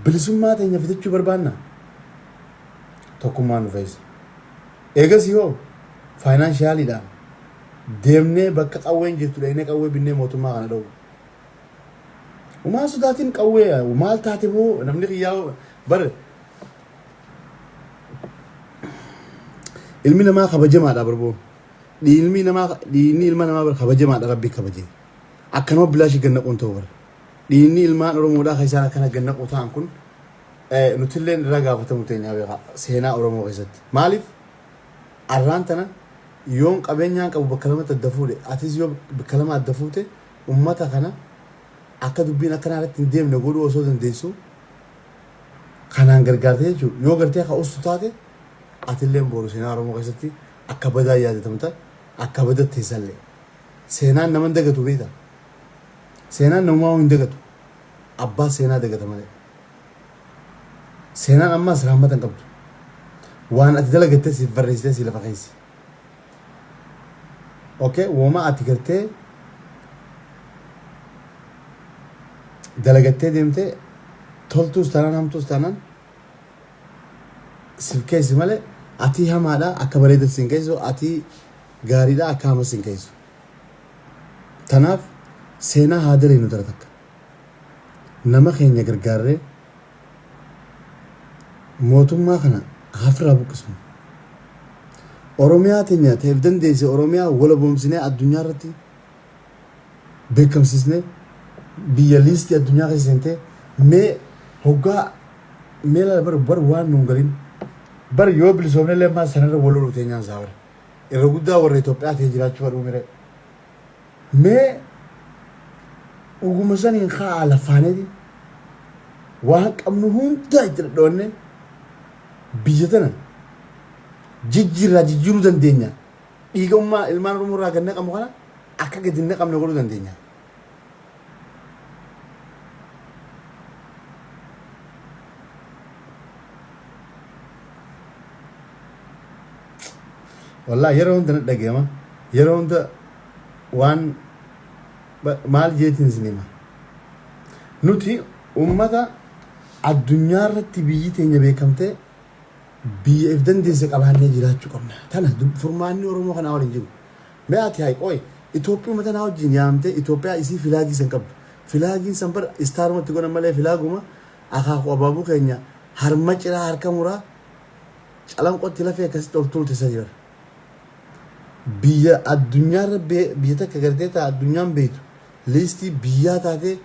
Bilisummaa teenya fidachuu barbaanna. Tokkummaan nu fayyisa. Eegas yoo financialiidhaan deemnee bakka qawween jirtu dhaqnee qawwee binnee mootummaa kana dha'u. Umaa sodaatiin qawwee maal taate boo namni kiyyaa bar ilmi namaa kabajamaadha barboo. Ilmi namaa dhiigni ilma namaa bar kabajamaadha rabbi kabaje. Akkanuma bilaashii gannaquun ta'u bar. Dhiigni ilmaan Oromoodhaa kan isaan akkana gannaquu ta'an kun nutillee irraa gaafatamu teenyaa beekaa seenaa Oromoo keessatti. Maaliif arraan tana yoon qabeenyaan qabu bakka lamatti adda fuudhe atis yoo bakka lama adda fuute ummata kana akka dubbiin akkanaa irratti hin deemne godhuu osoo dandeessu kanaan gargaarte jechuudha. Yoo gartee ka ustu taate atilleen boru seenaa Oromoo keessatti akka badaa yaadatamta akka badatte sallee. Seenaan nama hin dagatu beekta. Seenaan namumaa hin dagatu. Abbaa seenaa dagata malee. Seenaan ammaas rahmata hin qabdu. Waan ati dalagatte siif barreessitee si lafa keessi. Okay, wooma ati gartee dalagattee deemtee toltuus taanaan hamtuus taanaan siif keessi malee atii hamaadha akka bareeda siin keessu, atii gaariidha akka hama siin keessu. Tanaaf seenaa haa daleenu tara takka. Nama keenya gargaarree mootummaa kana hafirraa buqqisnu. Oromiyaa teenya ta'eef dandeesse Oromiyaa walaboomsinee addunyaa irratti beekamsiisnee biyya liistii addunyaa keessa seentee mee hoggaa mee laala bar bar waan nuun galin bar yoo bilisoomne illee ammaa sanarra wal lolu teenyaan isaa bara irra guddaa warra Itoophiyaa ta'e jiraachuu fadhuu mire mee dhuguma saniin kaa'aa lafaaneeti waan qabnu hundaa itti dhadhoonne biyya tana jijjiirraa jijjiiruu dandeenya. Dhiiga ummaa ilmaan Oromoo irraa gad naqamu kana akka gad hin naqamne godhuu dandeenya. Wallahi yeroo hunda na dhagayama. Yeroo hunda waan maal jeetiin isin hima. Nuti ummata addunyaa irratti biyyi teenya beekamtee biyya if dandeesse qabaannee jiraachuu qabna. Tana furmaanni Oromoo kanaa waliin jiru. Mee ati hay qoy Itoophiyuma tanaa wajjin yaamtee Itoophiyaa isii filaagii san qabdu. Filaagiin san bar istaarumatti godhan malee filaaguma akaakuu abaabuu keenya harma ciraa harka muraa calanqotti lafee akkasitti ol tuulte sani bar. Biyya addunyaarra biyya takka gartee taa addunyaan beektu liistii biyyaa taatee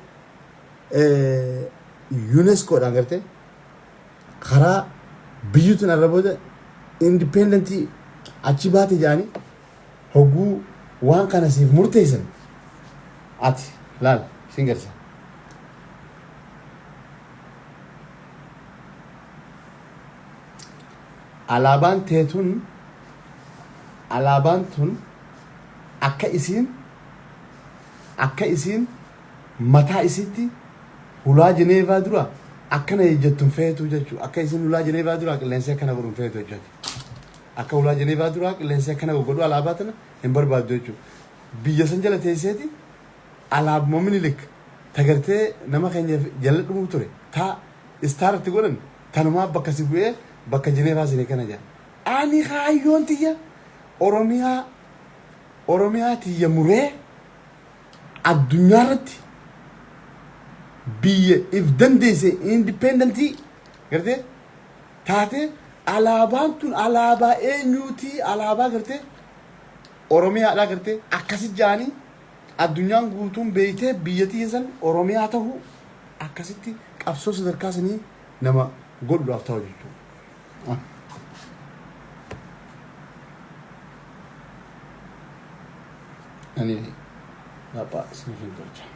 UNESCOdhaan gartee karaa biyyi tun irra booda independentii achi baate jedhanii hogguu waan kana siif murteessan ati laal sin garsa. Alaabaan teetun alaabaan tun akka isiin mataa isitti hulaa Jeneevaa dura akkana ejjettu hin feetu jechuudha. Akka isin hulaa Jeneevaa dura qilleensi akkana godhu hin feetu jechuudha. Akka hulaa Jeneevaa dura qilleensi akkana godhu alaabaa tana hin barbaaddu jechuudha. Biyya san jala teesseeti alaabuma Minilik tagartee nama keenya jala dhumuu ture taa istaarratti godhan tanumaa bakka si bu'ee bakka Jeneevaa sine kana jedha. Ani kaayyoon tiyya Oromiyaa tiyya muree addunyaa irratti biyya if dandeesse independentii gartee taate alaabaan tun alaabaa eenyuutii alaabaa gartee Oromiyaadhaa gartee akkasi jaanii addunyaan guutuun beeytee biyya tiyya san Oromiyaa tahuu akkasitti qabsoo sadarkaa sanii nama godhuudhaaf ta'u jechuudha. Ani dhaphaa isiniif hin tolcha.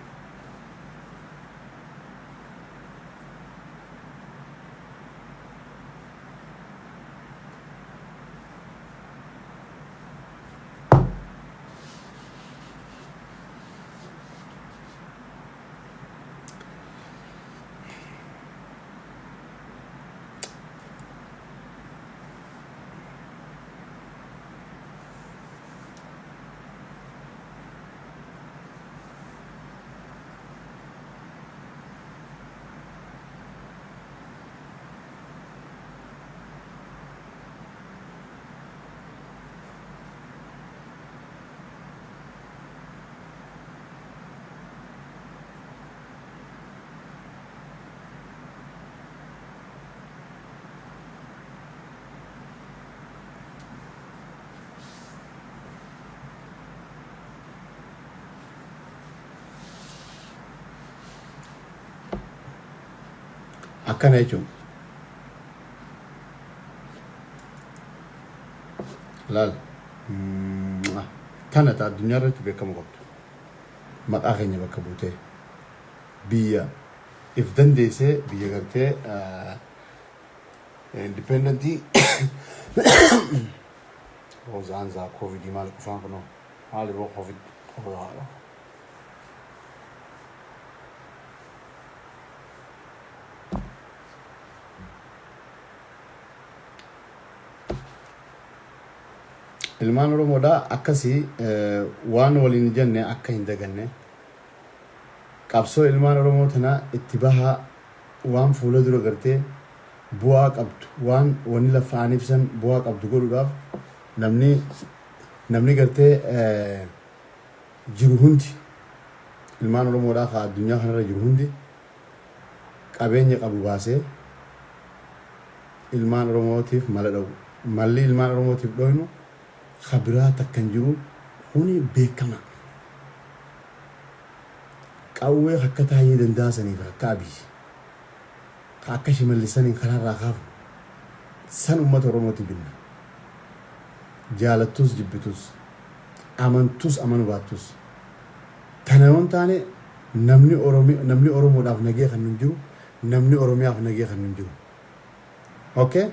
Akkana jechuun. Laal. Tana ta addunyaa irratti beekamu qabdu. Maqaa keenya bakka buutee biyya if dandeessee biyya gartee independentii Rozaanzaa koovidii maal qufaan kunoo maali boo koovid qofaadha. Ilmaan Oromoodhaa akkasii waan waliin jenne akka hin daganne, qabsoo ilmaan Oromoo tana itti bahaa. Waan fuula dura gartee bu'aa qabdu, waan wanni laffa'aniif san bu'aa qabdu godhuudhaaf namni gartee jiru hundi, ilmaan Oromoodhaa ka addunyaa kanarra jiru hundi, qabeenya qabu baasee ilmaan Oromootiif mala dha'u. Malli ilmaan Oromootiif dhoynu ka biraa takka hin jiru, kuni beekama. Qawwee akka Taayyee Danda'aa saniif, akka Abiy, ka akka Shimallis saniin karaarraa kaafnu san ummata Oromooti binna. Jaalattus jibbitus, amantus amanu baattus. Tana yoon taane namni Oromi namni Oromoodhaaf nagee kan nun jiru, namni Oromiyaaf nagee kan nun jiru. Okay?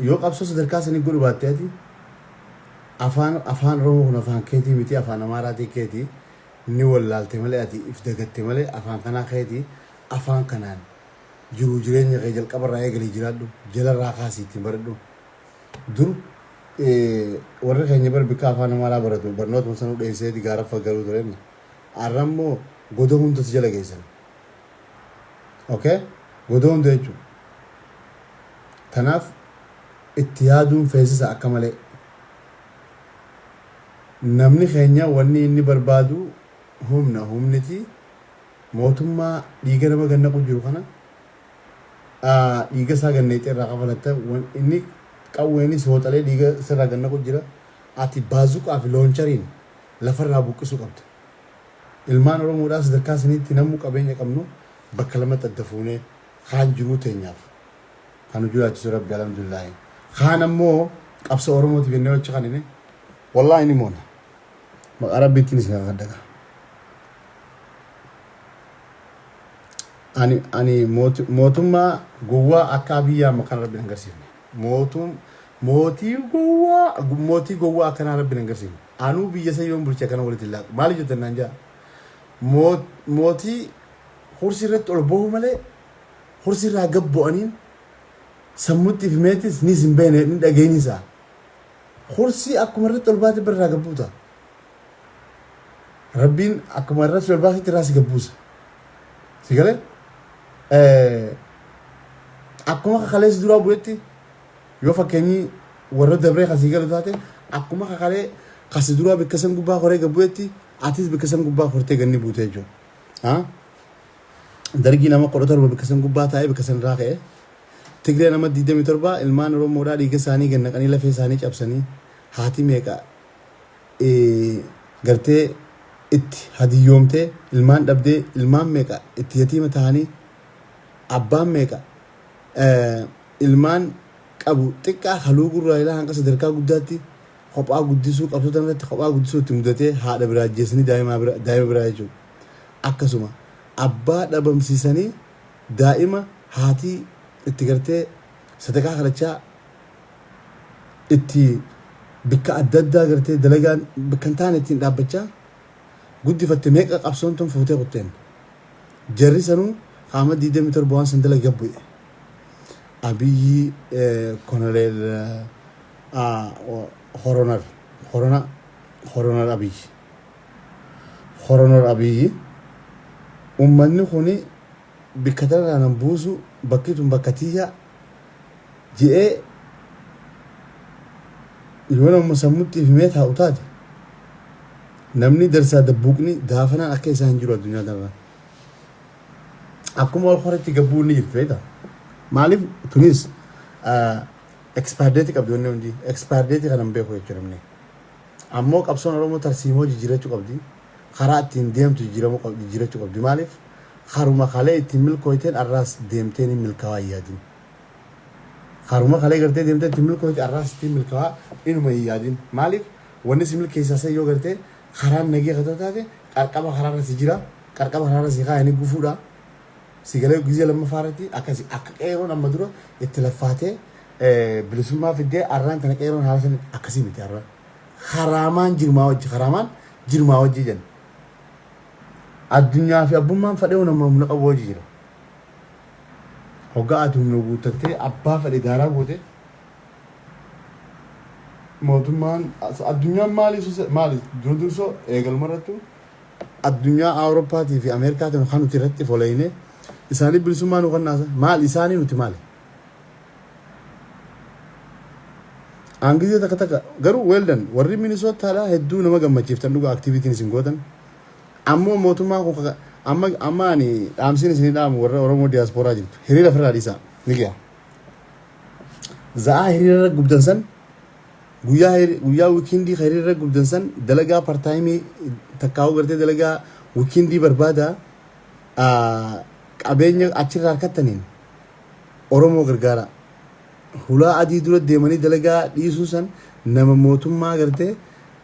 Yoo qabsoo sadarkaa sanii godhu baatte, ati afaan Oromoo kun afaan keetii miti, afaan Amaaraatii keetii ni wallaalte malee, ati if dagatte malee afaan kanaa keetii. Afaan kanaan jiruu jireenya kee jalqabarraa eegalii jiraadhu, jalarraa kaasii ittiin baradhu. Dur warri keenya bar bikka afaan Amaaraa baratu barnootuma sanuu dheesseeti gaaraffa galuu ture. Har'a immoo goda hunda si jala geessan. Okay? Goda hunda jechuudha. Kanaaf itti yaaduun feesisa akka malee. Namni keenya wanni inni barbaadu humna. Humniti mootummaa dhiiga nama gannaqu jiru kana dhiiga isaa ganneexee irraa kafalatta. Inni qawweenis hooxalee dhiiga sirraa gannaqu jira. Ati baazuqaa fi launcheriin lafarraa buqqisuu qabda. Ilmaan Oromoodhaa sadarkaa saniitti namuu qabeenya qabnu bakka lamatti adda fuunee, kaan jiruu teenyaaf kan nu jiraachisu Rabbi, alhamdulillaahi, kaan ammoo qabsoo Oromootiif jennee wachi kanine, wallaahi ni moona. Maqaa Rabbiittiin isin kakadhaga. Ani mootummaa gowwaa akka Abiyyi amma kana Rabbi hin agarsiifne. Mootii gowwaa, mootii gowwaa akkanaa Rabbi hin agarsiifne. Anuu biyya san yoon bulche akkana walitti hin laaqu. Maaliif jettan naan jaa? Mootii kursii irratti ol bahu malee kursii irraa gad bu'aniin sammuutti ifimeetis nis hin beekne, ni dhageenyi isaa. Kursii akkuma irratti ol baate birraa gad buuta. Rabbiin akkuma irratti ol baasetti irraa si gad buusa. Si galee? Akkuma kakaleessi duraa bu'etti, yoo fakkeenyi warra dabree kasii galu taate, akkuma kakalee kasi duraa bikka san gubbaa koree gad bu'etti atis bikka san gubbaa kortee ganni buute jechuudha. Dargii nama 17 bikka san gubbaa taa'ee bikka san irraa ka'e. Tigree nama 27 ilmaan Oromoodhaa dhiiga isaanii gannaqanii, lafee isaanii cabsanii, haati meeqa gartee itti hadiyyoomtee ilmaan dhabdee, ilmaan meeqa itti yatiima ta'anii, abbaan meeqa ilmaan qabu xiqqaa haluu gurraa ilaa hanga sadarkaa guddaatti kophaa guddisuu, qabsoota irratti kophaa guddisuu itti mudatee, haadha biraa ajjeesanii daa'ima biraa jechuudha. Akkasuma abbaa dhabamsiisanii daa'ima haatii itti gartee sadaqaa kadhachaa itti bikka adda addaa gartee dalagaan bakka hin taane ittiin dhaabbachaa guddifatte meeqa qabsoon tun fuutee kutteen. Jarri sanuu qaama 27 waan san dalaga bu'e. Abiyyi koloneel horonar horona horonar Abiyyi horonar Abiyyi, ummanni kuni bikka tanarraa nan buusu, bakki tun bakka tiyya je'ee yoo nama sammutti himee taa'u taate, namni darsaa dabbuuqni daafanaan akka isaa hin jiru addunyaa tanarra. Akkuma ol horetti gabbuun ni jirti, beektaa? Maaliif tunis expire date qabdi wanni hundi. Expire date kana hin beeku jechuudha namni. Ammoo qabsoon Oromoo tarsiimoo jijjiirachuu qabdi. Karaa ittiin deemtu jijjiiramuu qabdi, jijjiirachuu qabdi. Maaliif karuma kalee ittiin milkooyteen arraas deemtee ni milkaa'aa hin yaadin. Karuma kalee gartee deemtee ittiin milkooyte arraas ittiin milkaa'aa inuma hin yaadin. Maaliif wanni si milkeessaa san yoo gartee karaan nagee katoo taate, qarqaba karaarra si jira, qarqaba karaarra si kaayanii gufuudha. Si galee gizee lammaffaa irratti akkasi akka qeeroon amma dura itti laffaatee bilisummaa fiddee, arraan tana qeeroon haala san akkasii miti arraan. Karaamaan jirmaa wajji, karaamaan jirmaa wajji jenna. Addunyaa fi abbummaan fadhee nama humna qabu wajji jira. Hoggaa ati humna guuttattee abbaa fedhe daaraa goote, Mootummaan addunyaan maali maali dura dursoo eegaluma irrattu addunyaa Awurooppaatii fi Ameerikaatiin kan nuti irratti foleeyne isaanii bilisummaa nu kennaasa maal isaanii nuti maali? Aangizee takka takka garuu weeldan warri Minisootaadhaa hedduu nama gammachiiftan dhugaa aktivitiin isin gootan. Ammoo mootummaan kun amma amma ani dhaamsiin isinii dhaamu warra Oromoo diyaaspooraa jirtu hiriira ofirraa dhiisaa ni ga'a. Za'aa hiriira irra gubdan san guyyaa guyyaa wiikindii hiriira irra gubdan san dalagaa partaayimii takkaa'uu gartee dalagaa wiikindii barbaada qabeenya achirraa harkattaniin Oromoo gargaara. Hulaa adii dura deemanii dalagaa dhiisuu san nama mootummaa gartee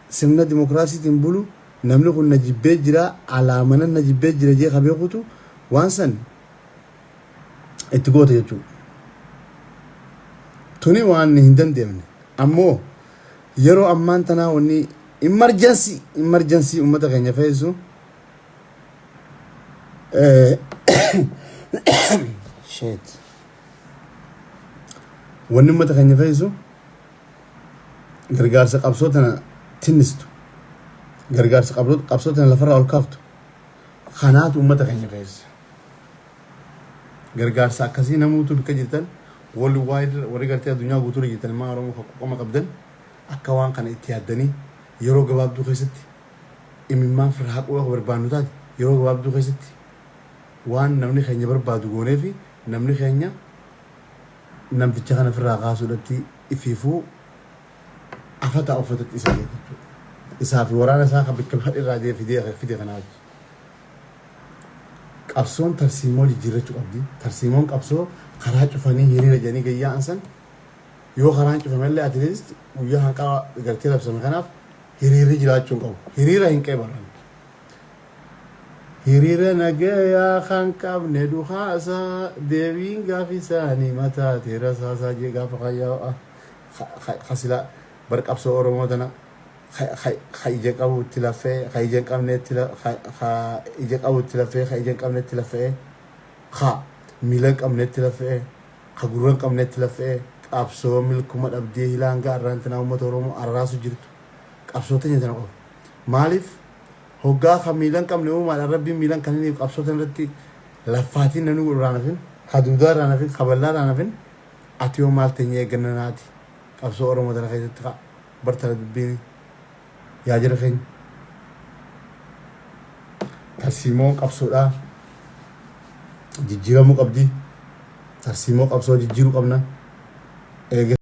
sirna dimokiraasiitiin bulu namni kun na jibbee jira alaa mana na jibbee jira jee ka beekutu waan san itti goota jechuudha. Tuni waan hin dandeemne. Ammoo yeroo ammaan tanaa wanni emergency emergency uummata keenya fe'isu shit wanni uummata keenya fe'isu gargaarsa qabsoo tana tinnistu gargaarsa qabsoo tana lafarraa ol kaaftu kanaatu uummata keenya fe'isa. Gargaarsa akkasii namuutu bikka jirtan world wide warri gartee addunyaa guutuu irra jirtan ilmaan Oromoo kan quuqama qabdan akka waan kana itti yaaddanii yeroo gabaabduu keessatti imimmaan firra haquu yoo barbaannu taate yeroo gabaabduu keessatti waan namni keenya barbaadu goonee fi namni keenya namticha kana firraa kaasuudhatti ifiifuu afataa uffatatti isa jechuudha. Isaa fi waraana isaa kan bikka fedhe irraa fidee fide kanaa wajji. Qabsoon tarsiimoo jijjiirrachuu qabdi. Tarsiimoon qabsoo karaa cufanii hiriira jedhanii gayyaa'an san yoo karaan cufamellee at least guyyaa hanqaa gartee labsame kanaaf hiriirri jiraachuu hin qabu. Hiriira hin qeebalan. Hiriira nagayaa kan qabne dhukaasa deebiin gaafi isaanii mataa teerasaasaa jee gaafa kayyaa kasila bar qabsoo Oromoo tana ka ija qabu itti laffee ka ija hin qabne itti ka ija qabu itti laffee ka ija hin qabne itti laffee ka miila hin qabne itti laffee ka gurra hin qabne itti laffee qabsoo milkuma dhabdee hilaan gaarraan tana uummata Oromoo arraasu jirtu qabsoo teenya tana qofa maaliif hoggaa ka miila hin qabne uumaadhaan rabbiin miila hin kanniniif qabsoo tana irratti laffaatiin namni godhu irraan hafin ka duudaa irraan hafin ka bal'aa irraan hafin ati yoo maal teenyee eeggannanaati qabsoo Oromoo tana keessatti ka bartana dubbiin yaa jara keenya tarsiimoo qabsoodhaa jijjiiramuu qabdi tarsiimoo qabsoo jijjiiruu qabna eega.